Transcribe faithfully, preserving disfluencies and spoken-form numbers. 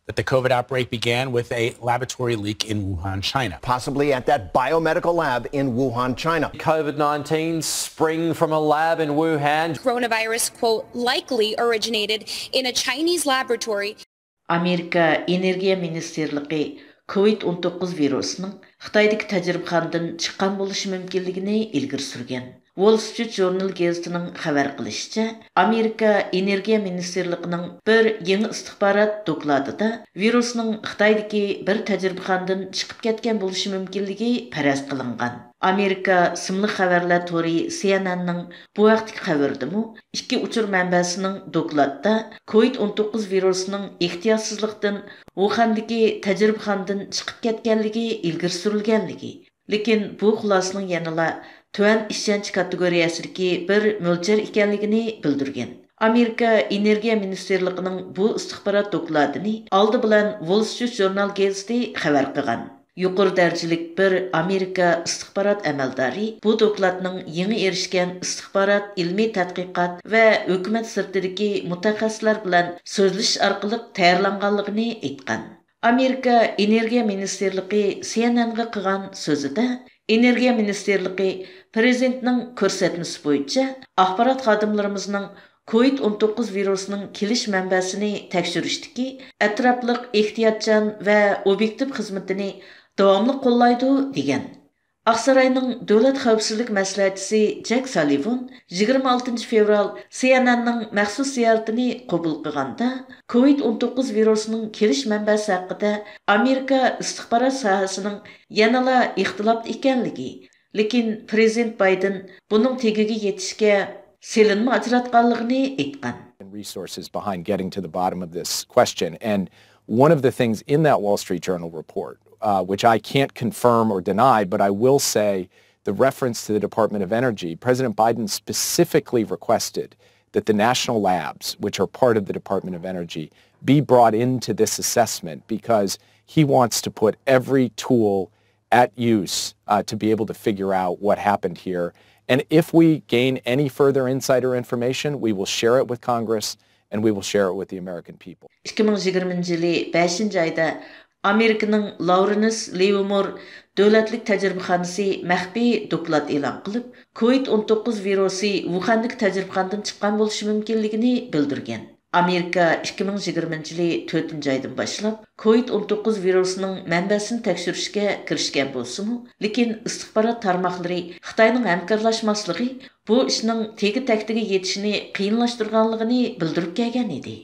that the COVID outbreak began with a laboratory leak in Wuhan, China. Possibly at that biomedical lab in Wuhan, China. COVID nineteen spring from a lab in Wuhan. Coronavirus, quote, likely originated in a Chinese laboratory. ئامېرىكا ئېنېرگىيە مىنىستىرلىقى كوۋىد ئون توققۇز ۋىرۇسىنىڭ خىتايدىكى تەجرىبىخانىدىن چىققان بولۇشى مۇمكىنلىكىنى ئىلگىرى سۈرگەن. ۋول سترىت ژۇرنال گېزىتىنىڭ خەۋەر قىلىشىچە، ئامېرىكا ئېنېرگىيە مىنىستىرلىقىنىڭ بىر يېڭى ئىستىخبارات دوكلاتىدا ۋىرۇسنىڭ خىتايدىكى بىر تەجرىبىخانىدىن چىقىپ كەتكەن بولۇشى مۇمكىنلىكى پەرەز قىلىنغان. ئامېرىكا سىملىق خەۋەرلەر تورى سى ئېن ئېننىڭ بۇ ھەقتىكى خەۋىرىدىمۇ ئىككى ئۇچۇر مەنبەسىنىڭ دوكلاتتا كوۋىد ئون توققۇز ۋىرۇسىنىڭ ئېھتىياتسىزلىقتىن ۋۇخەندىكى تەجرىبىخانىدىن چىقىپ كەتكەنلىكى ئىلگىرى سۈرۈلگەنلىكى، لېكىن بۇ خۇلاسىنىڭ يەنىلا تۆۋەن ئىشەنچ كاتېگورىيەسىدىكى بىر مۆلچەر ئىكەنلىكىنى بىلدۈرگەن. ئامېرىكا ئېنېرگىيە مىنىستىرلىقىنىڭ بۇ ئىستىخبارات دوكلاتىنى ئالدى بىلەن ۋول سترىت ژۇرنال گېزىتى خەۋەر قىلغان. يۇقىرى دەرىجىلىك بىر ئامېرىكا ئىستىخبارات ئەمەلدارى بۇ دوكلاتنىڭ يېڭى ئېرىشكەن ئىستىخبارات ئىلمىي تەتقىقات ۋە ھۆكۈمەت سىرتىدىكى مۇتەخەسسىسلەر بىلەن سۆزلىشىش ئارقىلىق تەييارلانغانلىقىنى ئېيتقان. ئامېرىكا ئېنېرگىيە مىنىستىرلىقى سى ئېن ئېنغا قىلغان سۆزىدە، ئېنېرگىيە مىنىستىرلىقى پىرېزىدېنتنىڭ كۆرسەتمىسى بويىچە ئاخبارات خادىملىرىمىزنىڭ كوۋىد ئون توققۇز ۋىرۇسىنىڭ كېلىش مەنبەسىنى تەكشۈرۈشتىكى ئەتراپلىق ئېھتىياتچان ۋە ئوبيېكتىپ خىزمىتىنى داۋاملىق قوللايدۇ، دېگەن. ئاقساراينىڭ دۆلەت خەۋپسىزلىك مەسلىھەتچىسى جەك سالىۋان يىگىرمە ئالتىنچى فېۋرال سى ئېن ئېننىڭ مەخسۇس زىيارىتىنى قوبۇل قىلغاندا، كوۋىد ئون توققۇز ۋىرۇسىنىڭ كېلىش مەنبەسى ھەققىدە ئامېرىكا ئىستىخبارات ساھەسىنىڭ يەنىلا ئىختىلاپتا ئىكەنلىكى، لېكىن پىرېزىدېنت بايدېن بۇنىڭ تېگىگە يېتىشكە سېلىنما ئاجراتقانلىقىنى ئېيتقان. Resources behind getting to the bottom of this question. And one of the things in that Wall Street Journal report, uh, which I can't confirm or deny, but I will say the reference to the Department of Energy, President Biden specifically requested that the national labs, which are part of the Department of Energy, be brought into this assessment because he wants to put every tool at use uh, to be able to figure out what happened here. And if we gain any further insider information, we will share it with Congress and we will share it with the American people. ئىككى مىڭ يىگىرمىنچى يىلى بەشىنچى ئايدا ئامېرىكىنىڭ لاۋرېنس لىۋېرمور دۆلەتلىك تەجرىبىخانىسى مەخپىي دوكلات ئېلان قىلىپ، كوۋىد ئون توققۇز ۋىرۇسى ۋۇخەندىكى تەجرىبىخانىدىن چىققان بولۇشى مۇمكىنلىكىنى بىلدۈرگەن. ئامېرىكا ئىككى مىڭ يىگىرمىنچى يىلى تۆتىنچى ئايدىن باشلاپ كوۋىد ئون توققۇز ۋىرۇسىنىڭ مەنبەسىنى تەكشۈرۈشكە كىرىشكەن بولسىمۇ، لېكىن ئىستىخبارات تارماقلىرى خىتاينىڭ ھەمكارلاشماسلىقى بۇ ئىشنىڭ تېگى تەكتىگە يېتىشىنى قىيىنلاشتۇرغانلىقىنى بىلدۈرۈپ كەلگەن ئىدى.